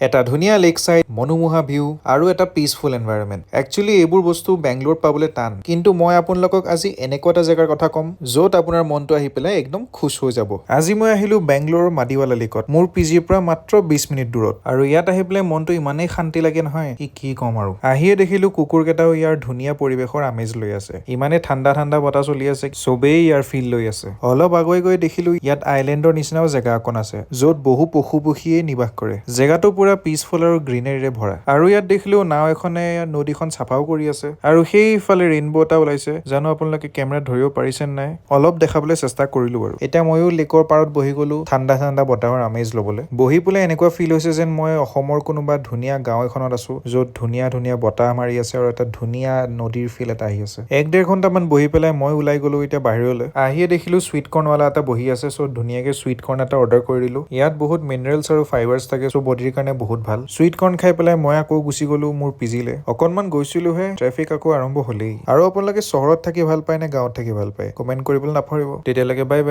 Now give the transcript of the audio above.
এটা ধুনীয়া lake side, মনোমোহা ভিউ আৰু এটা পিচফুল এনভাইৰনমেণ্ট। একচুৱেলি এইবোৰ বস্তু বেংগলোৰত পাবলৈ টান, কিন্তু মই আপোনালোকক আজি এনেকুৱা এটা জেগাৰ কথা ক'ম য'ত আপোনাৰ মনটো আহি পেলাই একদম খুচ হৈ যাব। আজি মই আহিলো বেংগলোৰৰ মাদিৱালা লেকত, মোৰ পি জিৰ পৰা মাত্ৰ 20 মিনিট দূৰত। আৰু ইয়াত আহি পেলাই মনটো ইমানেই শান্তি লাগে নহয় কি কি ক'ম। আৰু আহিয়ে দেখিলো কুকুৰকেইটাও ইয়াৰ ধুনীয়া পৰিৱেশৰ আমেজ লৈ আছে। ইমানেই ঠাণ্ডা ঠাণ্ডা বতাহ চলি আছে, চবেই ইয়াৰ ফিল লৈ আছে। অলপ আগুৱাই গৈ দেখিলো ইয়াত আইলেণ্ডৰ নিচিনাও জেগা অকণ আছে, য'ত বহু পশু পক্ষীয়ে নিবাস কৰে। জেগাটো পুৰা পিচফুল আৰু গ্ৰীনেৰীৰে ভৰা। আৰু ইয়াত দেখিলো নাও এখনে নদীখন চাফাও কৰি আছে। আৰু সেইফালে ৰেইনব' এটা ওলাইছে। জানো আপোনালোকে কেমেৰাত ধৰিব পাৰিছে নাই, অলপ দেখাবলৈ চেষ্টা কৰিলো বাৰু। এতিয়া ময়ো লেকৰ পাৰত বহি গলো ঠাণ্ডা ঠাণ্ডা বতাহৰ আমেজ ল'বলৈ। বহি পেলাই এনেকুৱা ফিল হৈছে যেন মই অসমৰ কোনোবা ধুনীয়া গাঁও এখনত আছো, য'ত ধুনীয়া ধুনীয়া বতাহ মাৰি আছে আৰু এটা ধুনীয়া নদীৰ ফিল এটা আহি আছে। এক ডেৰ ঘণ্টামান বহি পেলাই মই ওলাই গলো এতিয়া বাহিৰলৈ। আহিয়ে দেখিলো চুইট কৰ্ণৱালা এটা বহি আছে। চ' ধুনীয়াকে চুইট কৰ্ণ এটা অৰ্ডাৰ কৰি দিলো। ইয়াত বহুত মিনাৰেলছ আৰু ফাইবাৰ্ছ থাকে, চ' বডিৰ কাৰণে বহুত ভাল। চুইট কৰ্ণ খাই পেলাই মই আকৌ গুচি গলো মোৰ পিজিলে। অকণমান গৈছিলোহে, ট্ৰেফিক আকৌ আৰম্ভ হ'লেই। আৰু আপোনালোকে চহৰত থাকি ভাল পায় নে গাঁৱত থাকি ভাল পায়, কমেণ্ট কৰিবলৈ নাপাহৰিব। তেতিয়ালৈকে বাই বাই।